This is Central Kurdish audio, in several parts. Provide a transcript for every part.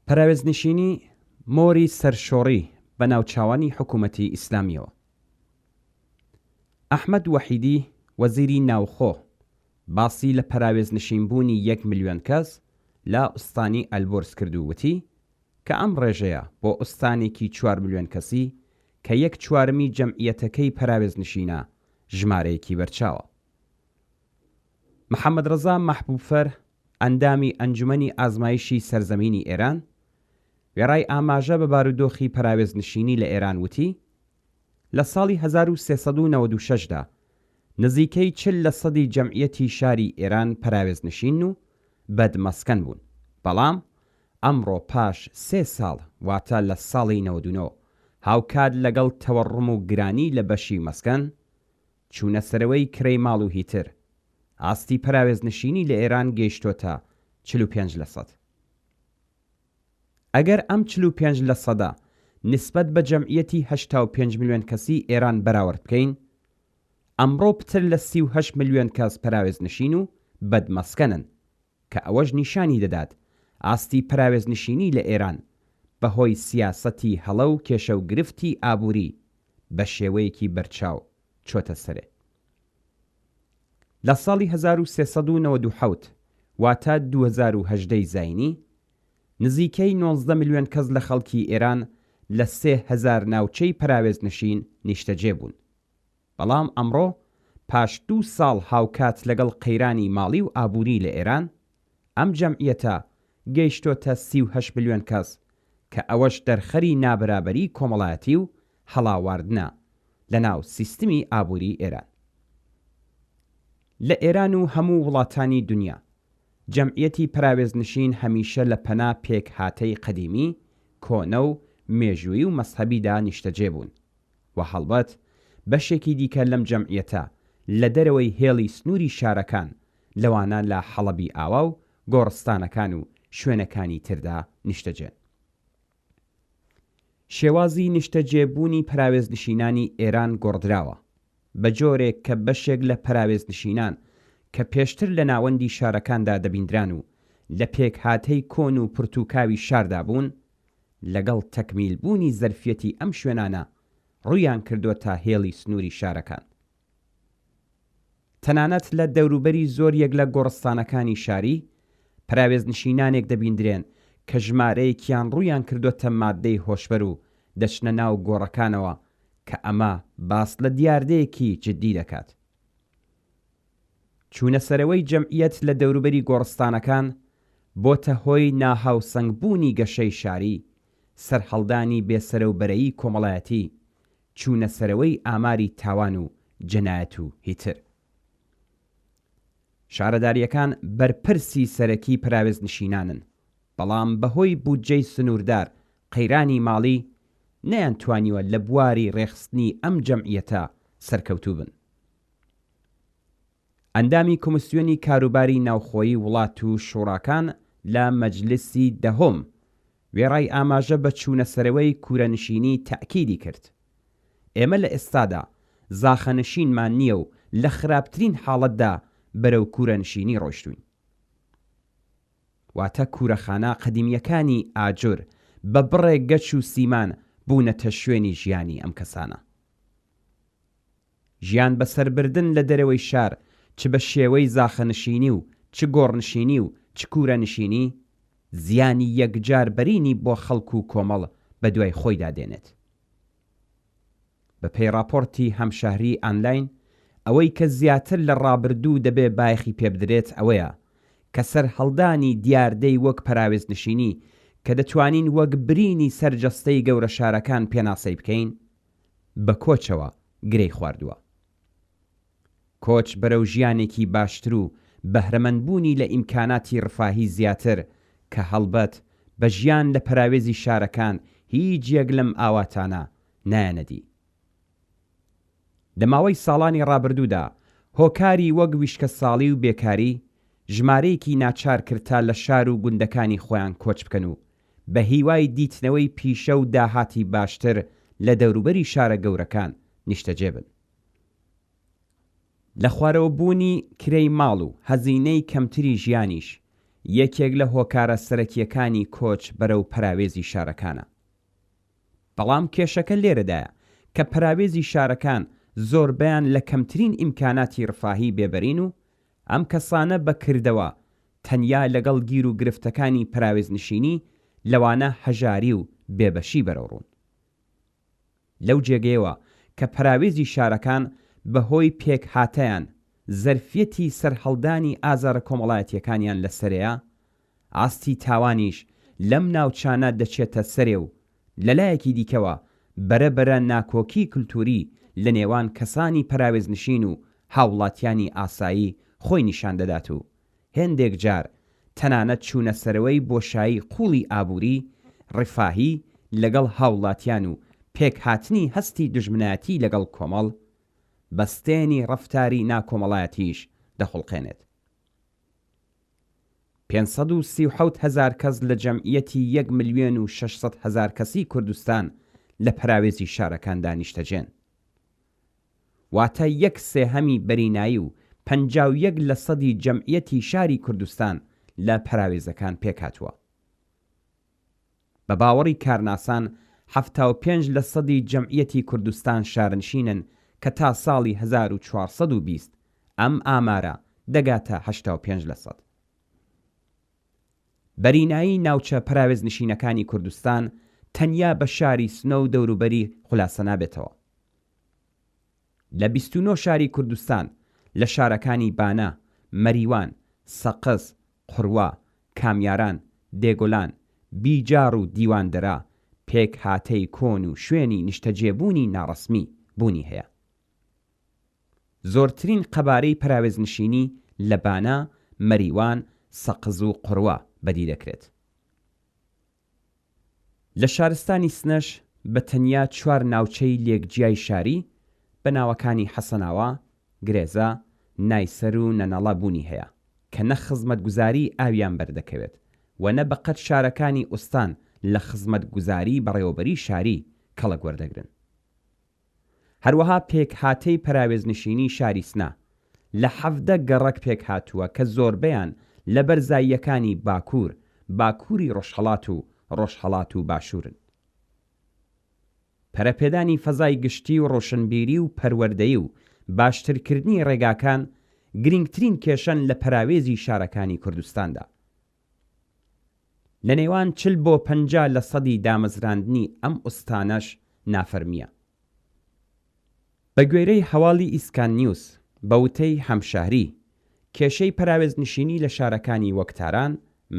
پەراوێزنشینی مۆری سەرشۆڕی بە ناوچاوانی حکوومەتی ئیسلامییەوە. ئەحمەد وەحیدی وەزیری ناوخۆ باسی لە پەراوێزنشینبوونی یەک ملیۆن کەس لە ئوستانی ئەلبۆرز کرد و وتی کە ئەم ڕێژەیە بۆ ئوستانێکی چوار ملیۆن کەسی کە یەک چوارمی جەمعیەتەکەی پەراوێزنشینە ژمارەیەکی بەرچاوە. محەمەدڕەزا مەحبوبفەر ئەندامی ئەنجومەنی ئازمایشی سەرزەمینی ئێران، وێڕای ئاماژە بە بارودۆخی پەراوێزنشینی لە ئێران وتی، لە ساڵی 1396 دا نزیکەی 40 لە سەدی جەمعیەتی شاری ئێران پەراوێزنشین و بەد مەسکەن بوون، بەڵام ئەمڕۆ پاش سێ ساڵ واتە لە ساڵی 99 هاوکات لەگەڵ تەوەڕوم و گرانی لە بەشی مەسکەن، چوونەسەرەوەی کرێی ماڵ و هیتر، ئاستی پەراوێزنشینی لە ئێران گەیشتۆتە 45 لەسەد. ئەگەر ئەم 45 لەسەدە نیسبەت بە جەمعیەتی 85 ملیۆن کەسیی ئێران بەراورد بکەین، ئەمڕۆ پتر لە 38 ملیۆن کەس پەراوێزنشین و بەدمەسکەنن کە ئەوەش نیشانی دەدات ئاستی پەراوێزنشینی لە ئێران بە هۆی سیاسەتی هەڵە و کێشە و گرفتی ئابووری بە شێوەیەکی بەرچاو چۆتە سەرێ. لە ساڵی 1397 واتە 2018 ی زاینی، نزیکەی 19 ملیۆن کەس لە خەڵکی ئێران لە 3000 ناوچەی پەراوێزنشین نیشتەجێ بوون. بەڵام ئەمڕۆ پاش دوو ساڵ هاوکات لەگەڵ قەیرانی ماڵی و ئابووری لە ئێران، ئەم جەمعیەتە گەیشتۆتە 38 ملیۆن کەس کە ئەوەش دەرخەری نابەرابەری کۆمەڵایەتی و هەڵاواردنە لە ناو سیستمی ئابووری ئێران. لە ئێران و هەموو وڵاتانی دونیا جەمعیەتی پەراوێزنشین هەمیشە لە پەنا پێکهاتەی قەدیمی، کۆنە و مێژوویی و مەزهەبیدا نیشتەجێ بوون. و هەڵبەت بەشێکی دیکە لەم جەمعیەتە لە دەرەوەی هێڵی سنووری شارەکان لەوانە لە حەڵەبی ئاوا و گۆڕستانەکان و شوێنەکانی تردا نیشتەجێن. شێوازی نیشتەجێبوونی پەراوێزنشینانی ئێران گۆڕدراوە بە جۆرێک کە بەشێک لە پەراوێزنشینان کە پێشتر لە ناوەندی شارەکاندا دەبیندران و لە پێکهاتەی کۆن و پرتوکاوی شاردا بوون لەگەڵ تەکمیل بوونی زەرفیەتی ئەم شوێنانە ڕوویان کردۆتە هێڵی سنووری شارەکان. تەنانەت لە دەوروبەری زۆر یەک لە گۆڕستانەکانی شاری، پەراوێزنشینانێک دەبیندرێن کە ژمارەیەکیان ڕوویان کردۆتە ماددەی هۆشبەر و دەچنە ناو گۆڕەکانەوە کە ئەمە باس لە دیاردەیەکی جددی دەکات. چوونەسەرەوەی جەمعیەت لە دەوروبەری گۆڕستانەکان بۆتە هۆی ناهاوسەنگبوونی گەشەی شاری، سەرهەڵدانی بێسەرەوبەرەیی کۆمەڵایەتی، چوونەسەرەوەی ئاماری تاوان و جەنایەت و هیتر. شارەدارییەکان بەرپرسی سەرەکی پەراوێزنشینانن، بەڵام بەهۆی بودجەی سنووردار، قەیرانی ماڵی، نەیانتوانیوە لە بواری ڕێکخستنی ئەم جەمعیەتە سەرکەوتوو بن. ئەندامی کۆمیسیۆنی کاروباری ناوخۆیی وڵات و شوڕاکان لە مەجلیسی دەهۆم، وێڕای ئاماژە بە چوونەسەرەوەی کوورەنشینی تەئکیدی کرد، ئێمە لە ئێستادا زاخەنشینمان نییە و لە خراپترین حاڵەتدا بەرەو کوورەنشینی ڕۆیشتووین. واتە کوورەخانە قەدیمییەکانی ئاجور بە بڕێک گەچ و سیمان بوونەتە شوێنی ژیانی ئەم کەسانە. ژیان بەسەربردن لە دەرەوەی شار چ بە شێوەی زاخەنشینی و چ گۆڕنشینی و چ کوورەنشینی، زیانی یەکجار بەرینی بۆ خەڵک و کۆمەڵ بەدوای خۆیدا دێنێت. بە پێی ڕاپۆڕتی هەمشەهری ئانلاین، ئەوەی کە زیاتر لە ڕابردوو دەبێ بایەخی پێبدرێت ئەوەیە کە سەرهەڵدانی دیاردەی وەک پەراوێزنشینی کە دەتوانین وەک برینی سەر جەستەی گەورەشارەکان پێناسەی بکەین، بە کۆچەوە گرێی خواردووە. کۆچ بەرەو ژیانێکی باشتر و بەهرەمەندبوونی لە ئیمکاناتی ڕفاهی زیاتر کە هەڵبەت بە ژیان لە پەراوێزی شارەکان هیچ یەک لەم ئاواتانە نایەنە دی. لە ماوەی ساڵانی ڕابردوودا هۆکاری وەک ویشکەساڵی و بێکاری ژمارەیەکی ناچار کرد تا لە شار و گوندەکانی خۆیان کۆچ بکەن و بە هیوای دیتنەوەی پیشە و داهاتی باشتر لە دەوروبەری شارە گەورەکان نیشتەجێ بن. لە خوارەوە بوونی کرێی ماڵ و هەزینەی کەمتری ژیانیش، یەکێک لە هۆکارە سەرەکییەکانی کۆچ بەرەو پەراوێزی شارەکانە. بەڵام کێشەکە لێرەدایە کە پەراوێزی شارەکان زۆربەیان لە کەمترین ئیمکاناتی ڕفاهی بێبەرین و ئەم کەسانە بە کردەوە تەنیا لەگەڵ گیروگرفتەکانی پەراوێزنشینی لەوانە هەژاری و بێبەشی بەرەوڕوون. لەو جێگەیەوە کە پەراوێزی شارەکان بە هۆی پێکهاتەیان زەرفیەتی سەرهەڵدانی ئازارە کۆمەڵایەتیەکانیان لە سەرێیە، ئاستی تاوانیش لەم ناوچانە دەچێتە سەرێ و لە لایەکی دیکەوە بەرە بەرە ناکۆکی کلتوری لە نێوان کەسانی پەراوێزنشین و هاوڵاتیانی ئاسایی خۆی نیشان دەدات و هێندێک جار تەنانەت چوونەسەرەوەی بۆشایی قووڵی ئابووری، ڕیفاهی، لەگەڵ هاوڵاتیان و پێکهاتنی هەستی دوژمنایەتی لەگەڵ کۆمەڵ، بەستێنی ڕەفتاری ناکۆمەڵایەتیش دەخوڵقێنێت. 537 هەزار کەس لە جەمعیەتی یەک ملیۆن و 600 هەزار کەسی کوردستان لە پەراوێزی شارەکاندا نیشتەجێن. واتە یەک سێهەمی بەرینایی و 51 لە سەدی جەمعیەتی شاری کوردستان لە پەراوێزەکان پێکهاتووە. بە باوەڕی کارناسان 75 لە سەدی جەمعیەتی کوردستان شارنشینن کە تا ساڵی 1420 ئەم ئامارە دەگاتە 85 لە سەد. بەرینایی ناوچە پەراوێزنشینەکانی کوردستان تەنیا بە شاری سنە و دەوروبەری خولاسە نابێتەوە. لە 29 شاری کوردستان لە شارەکانی بانە، مەریوان، سەقز، قوروە، کامیاران، دێگولان، بیجاڕ و دیواندەرە پێکهاتەی کۆن و شوێنی نیشتەجێبوونی ناڕەسمی بوونی هەیە. زۆرترین قەبارەی پەراوێزنشینی لە بانە، مەریوان، سەقز و قوروە بەدی دەکرێت. لە شارستانی سنەش بە تەنیا چوار ناوچەی لێکجیای شاری بە ناوەکانی حەسەناوا، گرێزە، نایسەر و نەنەڵە بوونی هەیە کە نە خزمەتگوزاریی ئاویان بەردەکەوێت و نە بە قەد شارەکانی ئوستان لە خزمەتگوزاریی بەڕێوەبەریی شاری کەڵک وەردەگرن. هەروەها پێکهاتەی پەراوێزنشینی شاری سنە لە 17 گەڕەک پێکهاتووە کە زۆربەیان لە بەرزاییەکانی باکوور، باکووری ڕۆژهەڵات و ڕۆژهەڵات و باشوورن. پەرەپێدانی فەزای گشتی و ڕۆشنبیری و پەروەردەیی و باشترکردنی ڕێگاکان گرینگترین کێشەن لە پەراوێزی شارەکانی کوردستاندا. لە نێوان 40 بۆ 50 لە سەدی دامەزراندنی ئەم ئوستانەش نافەرمییە. بە گوێرەی هەواڵی ئیسکان نیوز، بە وتەی هەمشەهری، کێشەی پەراوێزنشینی لە شارەکانی وەک تاران،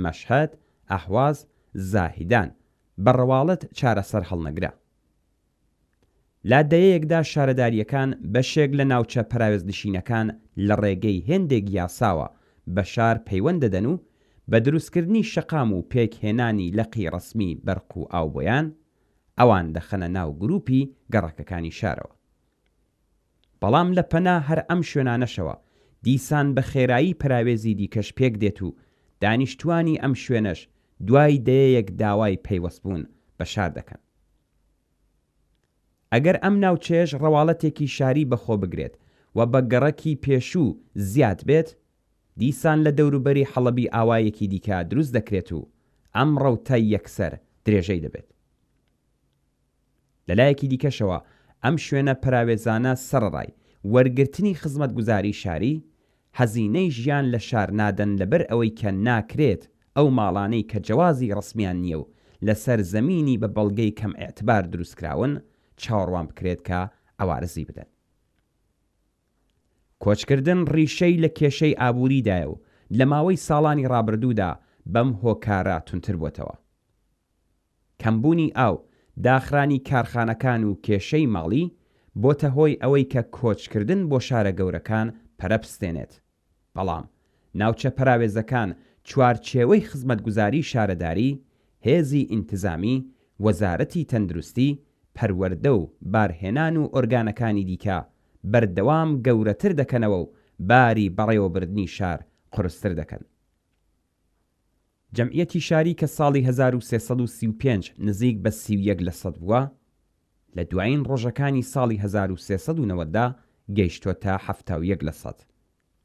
مەشهەد، ئەهواز، زاهیدان، بە ڕواڵەت چارەسەر هەڵنەگرە. لە دەیەیەکدا شارەدارییەکان بەشێک لە ناوچە پەراوێزنشینەکان لە ڕێگەی هێندێک یاساوە بە شار پەیوەند دەدەن و بە دروستکردنی شەقام و پێکهێنانی لقی ڕەسمی بەرق و ئاو بۆیان، ئەوان دەخەنە ناو گرووپی گەڕەکەکانی شارەوە. بەڵام لە پەنا هەر ئەم شوێنانەشەوە دیسان بە خێرایی پەراوێزی دیکەش پێک دێت و دانیشتووانی ئەم شوێنەش دوای دەیەیەک داوای پەیوەستبوون بە شار دەکەن. ئەگەر ئەم ناوچەیەش ڕەواڵەتێکی شاری بە خۆ بگرێت و بە گەڕەکی پێشوو زیاد بێت، دیسان لە دەوروبەری حەڵەبی ئاوایەکی دیکە دروست دەکرێت و ئەم ڕەوتە یەکسەر درێژەی دەبێت. لە لایەکی دیکەشەوە ئەم شوێنە پەراوێزانە سەڕەڕای وەرگرتنی خزمەتگوزاری شاری، هەزینەی ژیان لە شار نادەن لەبەر ئەوەی کە ناکرێت ئەو ماڵانەی کە جەوازی ڕەسمیان نییە و لەسەر زەمینی بە بەڵگەی کەم ئیعتبار دروستکراون چاوەڕوان بکرێت کە عەوارزی بدەن. کۆچکردن ڕیشەی لە کێشەی ئابووریدایە و لە ماوەی ساڵانی ڕابردوودا بەم هۆکارە توندتر بۆتەوە. کەمبوونی ئاو، داخرانی کارخانەکان و کێشەی ماڵی، بۆتە هۆی ئەوەی کە کۆچکردن بۆ شارە گەورەکان پەرە بستێنێت. بەڵام ناوچە پەراوێزەکان چوارچێوەی خزمەتگوزاری شارەداری، هێزی ئینتزامی، وەزارەتی تەندروستی، پەروەردە و بارهێنان و ئۆرگانەکانی دیکە بەردەوام گەورەتر دەکەنەوە و باری بەڕێوەبردنی شار قورستر دەکەن. جەمعیەتی شاری کە ساڵی 1335 نزیک بە 31 لە سەد بووە، لە دوایین ڕۆژەکانی ساڵی 1390 دا گەیشتۆتە 71 لە سەد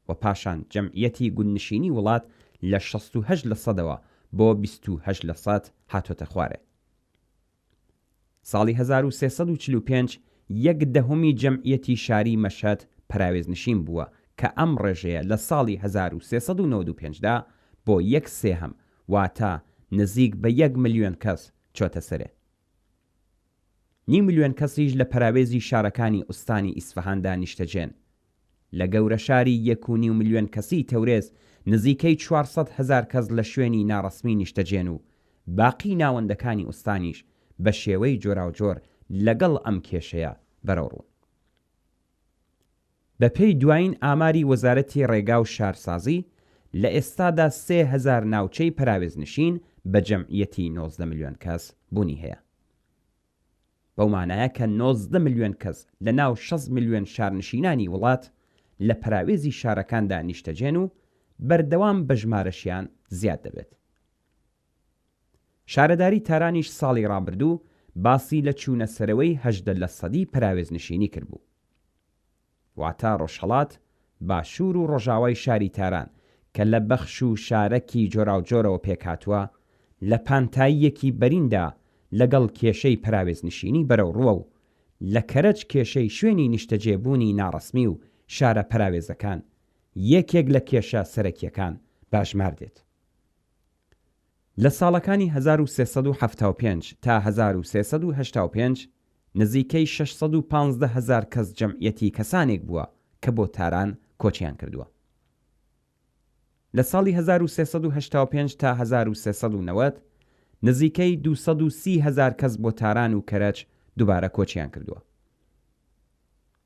و پاشان جەمعیەتی گوندنشینی وڵات لە 68 لە سەدەوە بۆ 28 لە سەد هاتۆتە خوارێ. ساڵی 1345 یەک دەهومی جەمعیەتی شاری مەشهەد پەراوێزنشین بووە کە ئەم ڕێژەیە لە ساڵی 1395 دا بۆ یەک سێهەم واتە نزیک بە یەک ملیۆن کەس چۆتە سەرێ. نیو ملیۆن کەسیش لە پەراوێزی شارەکانی ئوستانی ئیسفەهاندا نیشتەجێن. لە گەورە شاری یەک و نیو ملیۆن کەسیی تەورێز نزیکەی 400 هەزار کەس لە شوێنی ناڕەسمی نیشتەجێن و باقی ناوەندەکانی ئوستانیش بە شێوەی جۆراوجۆر لەگەڵ ئەم کێشەیە بەرەوڕوون. بە پێی دوایین ئاماری وەزارەتی ڕێگا و شارسازی، لە ئێستادا 3000 ناوچەی پەراوێزنشین بە جەمعیەتی 19 ملیۆن کەس بوونی هەیە. بەو مانایە کە 19 ملیۆن کەس لە ناو 60 ملیۆن شارنشینانی وڵات لە پەراوێزی شارەکاندا نیشتەجێن و بەردەوام بە ژمارەشیان زیاد دەبێت. شارەداری تارانیش ساڵی ڕابردوو باسی لە چوونە سەرەوەی 18 لە سەدی پەراوێزنشینی کردبوو. واتە ڕۆژهەڵات، باشوور و ڕۆژاوای شاری تاران کە لە بەخش و شارەکی جۆراوجۆرەوە پێکهاتووە، لە پانتاییەکی بەریندا لەگەڵ کێشەی پەراوێزنشینی بەرەوڕووە و لە کەرەج کێشەی شوێنی نیشتەجێبوونی ناڕەسمی و شارە پەراوێزەکان یەکێک لە کێشە سەرەکییەکان بەئەژمار دێت. لە ساڵەکانی 1375 تا 1385 نزیکەی 615 هەزار کەس جەمعیەتی کەسانێک بووە کە بۆ تاران کۆچیان کردووە. لە ساڵی 1385 تا 1390 نزیکەی 230 هەزار کەس بۆ تاران و کەرەج دوبارە کۆچیان کردووە.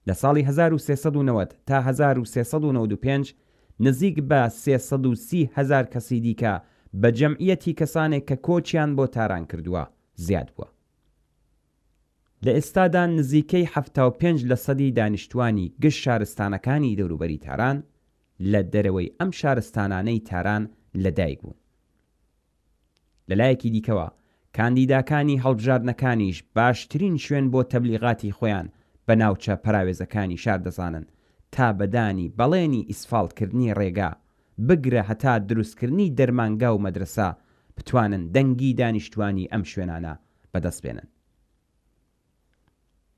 لە ساڵی 1390 تا 1395 نزیک بە 330 هەزار کەسی دیکە بە جەمعیەتی کەسانێک کە کۆچیان بۆ تاران کردووە زیاد بووە. لە ئێستادا نزیکەی 75 لەسەدی دانیشتوانی گشت شارستانەکانی دەوروبەری تاران لە دەرەوەی ئەم شارستانانەی تاران لەدایک بوون. لە لایەکی دیکەوە کاندیداکانی هەڵبژاردنەکانیش باشترین شوێن بۆ تەبلیغاتی خۆیان بە ناوچە پەراوێزەکانی شار دەزانن تا بە دانی بەڵێنی ئیسفاڵتکردنی ڕێگا بگرە هەتا دروستکردنی دەرمانگا و مەدرەسە بتوانن دەنگی دانیشتوانی ئەم شوێنانە بەدەست بێنن.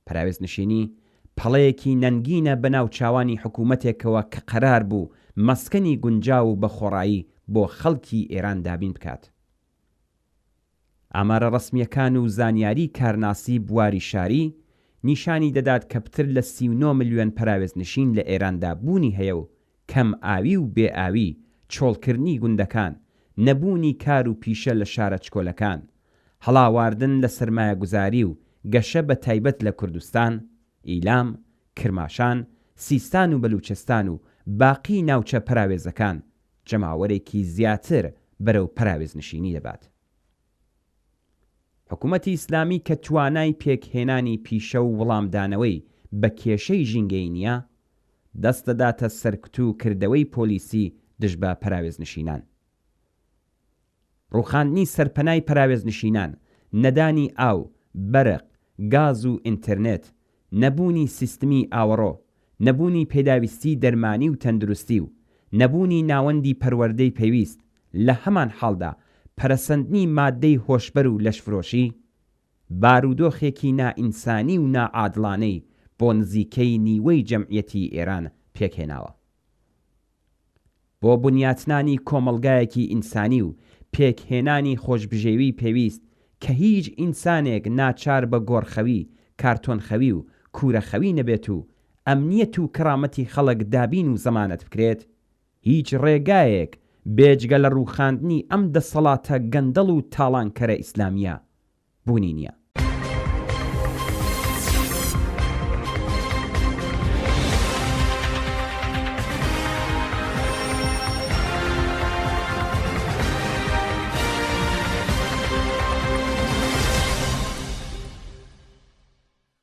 پەراوێزنشینی پەڵەیەکی نەنگینە بە ناوچاوانی حکوومەتێکەوە کە قەرار بوو مەسکەنی گونجاو و بەخۆڕایی بۆ خەڵکی ئێران دابین بکات. ئامارە ڕەسمییەکان و زانیاری کارناسی بواری شاری نیشانی دەدات کە پتر لە 39 ملیۆن پەراوێزنشین لە ئێراندا بوونی هەیە و کەم ئاوی و بێ ئاوی، چۆڵکردنی گوندەکان، نەبوونی کار و پیشە لە شارە چکۆلەکان، هەڵاواردن لە سەرمایەگوزاری و گەشە بە تایبەت لە کوردستان، ئیلام، کرماشان، سیستان و بەلوچستان و باقی ناوچە پەراوێزەکان، جەماوەرێکی زیاتر بەرەو پەراوێزنشینی دەبات. حکوومەتی ئیسلامی کە توانای پێکهێنانی پیشە و وڵامدانەوەی بە کێشەی ژینگەیی نییە، دەست دەداتە سەرکوت و کردەوەی پۆلیسی دژ بە پەراوێزنشینان. ڕووخاندنی سەرپەنای پەراوێزنشینان، نەدانی ئاو، بەرق، گاز و ئینترنێت، نەبوونی سیستمی ئاوەڕۆ، نەبوونی پێداویستی دەرمانی و تەندروستی و نەبوونی ناوەندی پەروەردەی پێویست، لە هەمان حاڵدا پەرەسەندنی ماددەی هۆشبەر و لەشفرۆشی، بارودۆخێکی نائینسانی و ناعادڵانەی بۆ نزیکەی نیوەی جەمعیەتی ئێران پێکهێناوە. بۆ بنیاتنانی کۆمەڵگایەکی ئینسانی و پێکهێنانی خۆشبژێوی پێویست کە هیچ ئینسانێک ناچار بە گۆڕخەوی، کارتۆنخەوی و کوورەخەوی نەبێت و ئەمنیەت و کەڕامەتی خەڵک دابین و زەمانەت بکرێت، هیچ ڕێگایەک بێجگە لە ڕووخاندنی ئەم دەسەڵاتە گەندەڵ و تاڵانکەرە ئیسلامییە بوونی نییە.